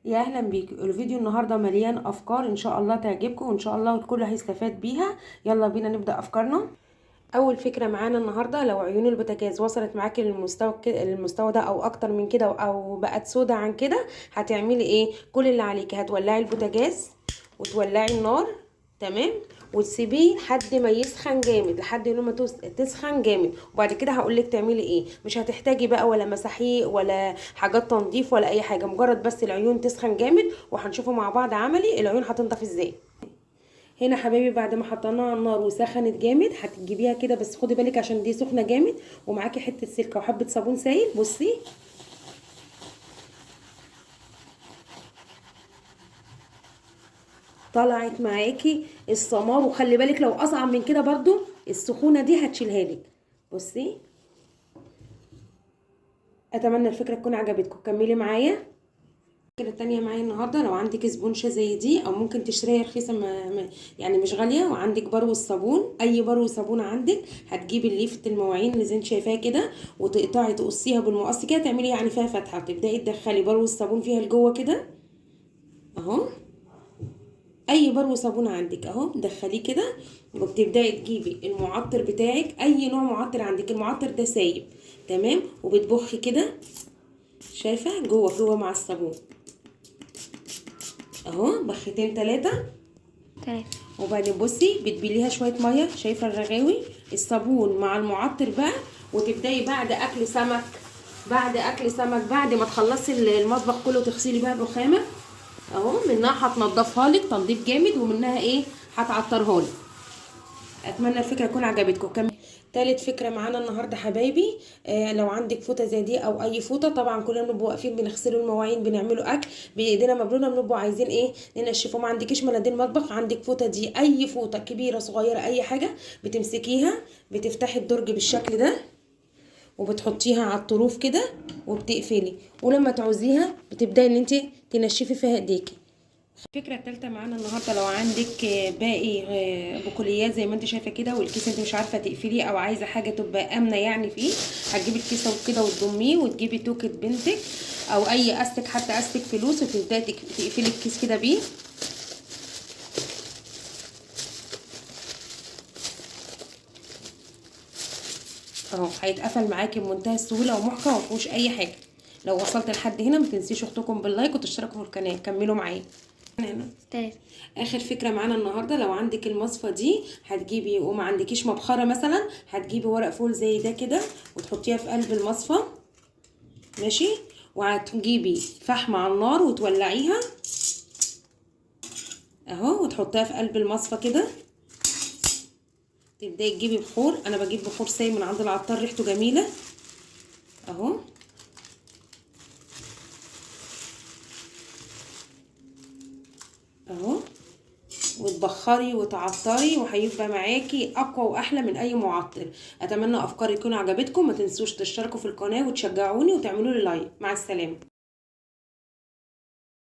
يا اهلا بيكم. الفيديو النهارده مليان افكار ان شاء الله تعجبكم وان شاء الله الكل هيستفاد بيها. يلا بينا نبدا افكارنا. اول فكرة معانا النهارده، لو عيون البوتاجاز وصلت معاكي للمستوى ده او اكتر من كده او بقت سودا عن كده، هتعملي ايه؟ كل اللي عليكي هتولعي البوتاجاز وتولعي النار، تمام، وتسيبيه لحد ما يسخن جامد، لحد ما تسخن جامد، وبعد كده هقولك تعملي ايه. مش هتحتاجي بقى ولا مساحيق ولا حاجات تنظيف ولا اي حاجة، مجرد بس العيون تسخن جامد، وهنشوفه مع بعض عملي العيون هتنضف ازاي. هنا حبايبي بعد ما حطيناها على النار وسخنت جامد هتجيبيها كده، بس خدي بالك عشان دي سخنة جامد، ومعاكي حتة سلكه وحبه صابون سايل. بصي طلعت معاكي السمار، وخلي بالك لو اصعب من كده برضو السخونه دي هتشيلها لك. بصي اتمنى الفكرة تكون عجبتكم، كملي معايا. الفكرة التانية معايا النهارده، لو عندك اسبونشه زي دي او ممكن تشتريها رخيصة يعني مش غالية، وعندك برو الصابون، اي برو صابون عندك، هتجيبي الليفه المواعين اللي زي انت شايفاها كده، وتقطعي تقصيها بالمقص كده، تعملي يعني فيها فتحه، وتبداي تدخلي برو الصابون فيها لجوه كده اهو، اي برو صابون عندك اهو دخليه كده، وبتبداي تجيبي المعطر بتاعك، اي نوع معطر عندك، المعطر ده سايب، تمام، وبتبخي كده، شايفه جوه جوه مع الصابون اهو، بختين 3. وبعدين بصي بتبليها شوية مية، شايفه الرغاوي الصابون مع المعطر بقى، وتبداي بعد اكل سمك، بعد اكل سمك، بعد ما تخلصي المطبخ كله تغسلي بقى الرخامه اهو، منها هتنضفها لك تنظيف جامد، ومنها ايه هتعطرها لك. اتمنى الفكرة تكون عجبتكم. تالت فكرة معانا النهارده حبايبي، لو عندك فوطه زي دي او اي فوطه، طبعا كلنا بنبقوا واقفين بنغسلوا المواعين، بنعملوا اكل بايدينا مبلوله، بنبقوا عايزين ايه ننشفه، ما عندكيش مناديل مطبخ، عندك فوطه دي، اي فوطه كبيرة صغيرة اي حاجة، بتمسكيها بتفتحي الدرج بالشكل ده وبتحطيها على الطروف كده وبتقفلي، ولما تعوزيها بتبداي ان انت تنشفي فيها ايديكي. الفكرة الثالثة معانا النهارده، لو عندك باقي بقوليات زي ما انت شايفه كده، والكيس انت مش عارفه تقفليه او عايزه حاجة تبقى امنه يعني فيه، هتجيبي الكيسة وكده وتضميه، وتجيبي توكه بنتك او اي استك، حتى استك فلوس، وتبداي تقفلي الكيس كده بيه. اهو هيتقفل معاكي بمنتهى السهولة ومحكم ومفيهوش اي حاجة. لو وصلت لحد هنا ما تنسيش اختكم بال like وتشتركوا في القناة، كملوا معايا. تلاتة. اخر فكرة معانا النهارده، لو عندك المصفى دي هتجيبي، وما عندكيش مبخره مثلا، هتجيبي ورق فول زي ده كده وتحطيها في قلب المصفى، ماشي، وهتجيبي فحم على النار وتولعيها اهو، وتحطيها في قلب المصفى كده. تبداي تجيبي بخور، انا بجيب بخور سايل من عند العطار ريحته جميلة اهو، اهو، وتبخري وتعطري، وهيبقى معاكي اقوى واحلى من اي معطر. اتمنى افكاري تكون عجبتكم، ما تنسوش تشتركوا في القناة وتشجعوني وتعملوا لي like. مع السلامة.